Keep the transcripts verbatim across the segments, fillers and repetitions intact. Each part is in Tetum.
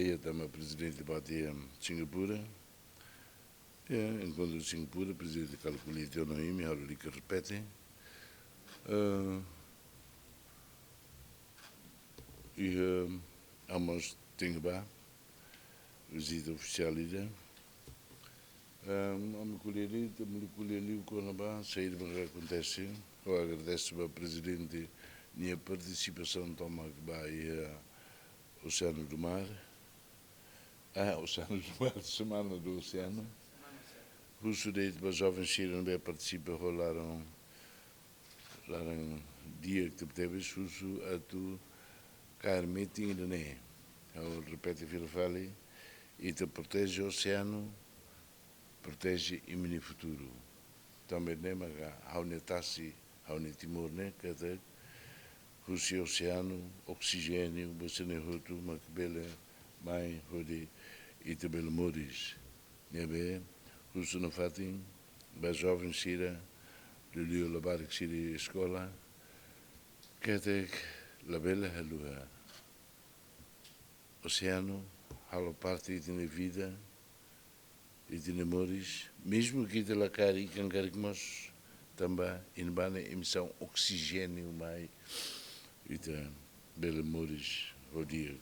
Iha tanba prezidente bá iha Singapura. Iha enkontru Singapura, prezidente kalkula tiha ona imi, halo lika repete. Eh, iha, eh, ha'u mós tenke bá vizita ofisiál ida. Ehm, ami ko'alia liu, ami ko'alia liu kona-ba saida mak akontese. Ha'u agradese ba prezidente nia partisipasaun tomak ba iha Oceano do Mar. Ah, Oceano do Mar, Semana do Oceano. Husu de'it ba joven sira ne'ebé partisipa ho laran, laran di'ak tebetebes, husu atu kaer metin ida-ne'e. Ha'u repete fila fali, ita proteje oseanu, proteje imi-nia futuru. Tanba ne'e maka ha'u-nia tasi, ha'u-nia Timor ne'e, katak husi oseanu, oksijéniu, buat sira-ne'e hotu mak bele mai hodi ita bele moris. Ne'ebé, husu nafatin ba joven sira, liuliu labarik sira eskola, katak labele haluha. Oseanu halo parte ita-nia vida, ita-nia moris, mezmu ke ita la kaer ikan karik mós, tanba iha ne'ebá ne'e emisaun oksijéniu mai, ita bele moris ho di'ak.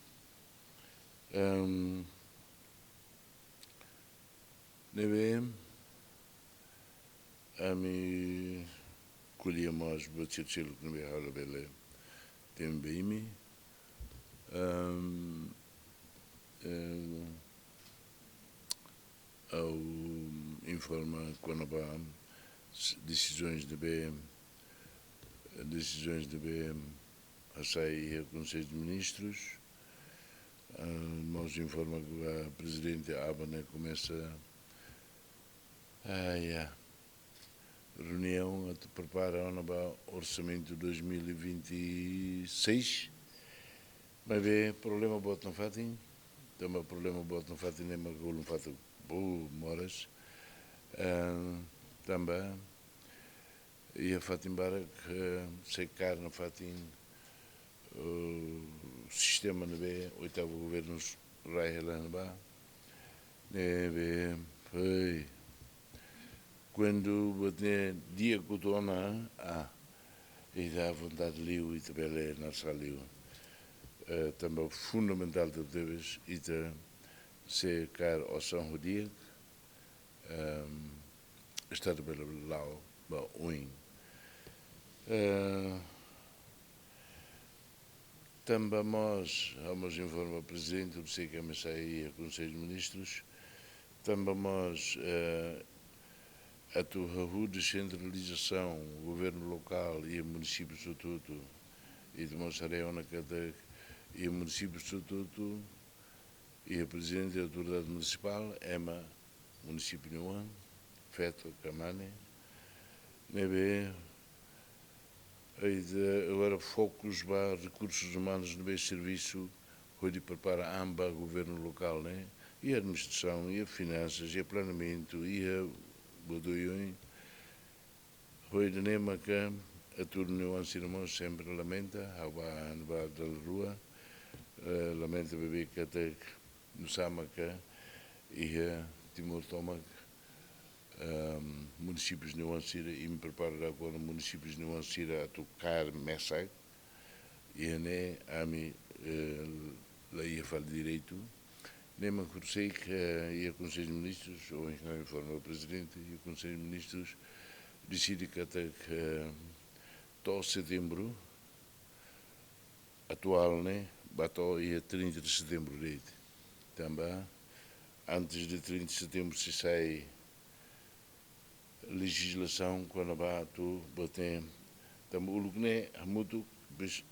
Ehm, ne'ebé, ami ko'alia mós buat seluk-seluk ne'ebé ha'u labele temi ba imi. Ehm, eh, ha'u informa kona-ba s-, desizaun ne'ebé, desizaun ne'ebé hasai iha Konsellu de Ministrus. Ah, mós informa ba prezidente aban ne'e komesa, ah, ya, reuniaun atu prepara ona ba orsamentu dois mil e vinte e seis. Maibé problema boot nafatin, tanba problema boot nafatin ne'e mak ulun fatuk, oh, moras. Ah, tanba iha fatin barak, eh, sei kaer nafatin, eh, sistema ne'ebé oitavu governu rai hela ne'ebá. Ne'ebé, hei, kuandu buat ne'e di'ak hotu ona, ah, ita vontade liu, ita bele nasaun liu. Eh, tanba fundamentál tebetebes, ita sei kaer osan ho di'ak, ehm, estadu bele la'o ba oin. Eh, tanba mós, ha'u mós informa prezidente, sei ke ami sai iha Konsellu de Ministrus, tanba mós, eh, atu hahú desentralizasaun, governu lokál iha munisípiu hotu-hotu, ita mós haree ona katak iha munisípiu hotu-hotu, iha prezidente autoridade munisipál, ema munisípiu nia oan, feto ka mane, ne'ebé, ita agora fokus ba rekursus umanus ne'ebé servisu hodi prepara an ba governu lokál ne'e, iha administrasaun, iha finansas, iha planeamentu, iha buat oioin. Ho ida-ne'e maka atu nia oan sira mós sempre lamenta, ha'u bá, bá dala rua, eh, lamenta ba be katak nusá maka iha Timor tomak, ehm, munisípiu nia oan sira, imi prepara dadauk ona munisípiu nia oan sira atu kaer mesak, iha ne'e ami, eh, la iha fali direitu. Ne'e mak horiseik, eh, iha Konsellu de Ministrus, ohin informa prezidente, iha Konsellu de Ministrus, deside katak, eh, to'o setembru atuál ne'e, bá to'o iha trinta de setembru de'it. Tanba, antes de trinta de setembru sei sai lejizlasaun kona-ba atu boten, tanba uluk ne'e hamutuk bis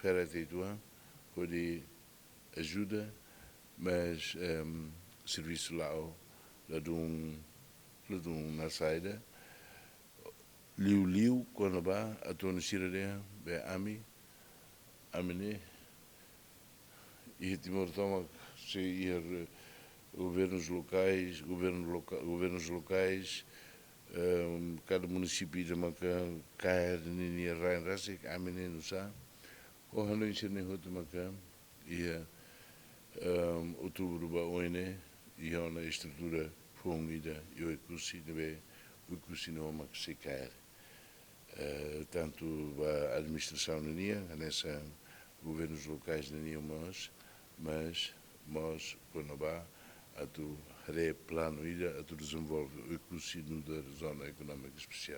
fera te tua, hodi ajuda, mas, ehm, servisu la'o, ladún, ladún nasaun ida. Liuliu kona-ba atu nu'udar sira dehan, be ami, ami ne'e, iha Timor tomak sei iha re-, governus lokais, governu loka-, governus lokais, ehm, kada munisípiu ida maka kaer ninia rain rasik, ami ne'e nusá. Ho hanoin sira-ne'e hotu maka iha, ehm, o Outubru ba oin ne'e, iha ona estrutura foun ida iha Oekusi ne'ebé Oekusi no mak sei kaer. Eh, tantu ba administrasaun nian, hanesan governus lokais nian mós, mas mós kona-ba atu haree planu ida atu dezenvolve Oekusi nu'udar zona ekonómika espesiál.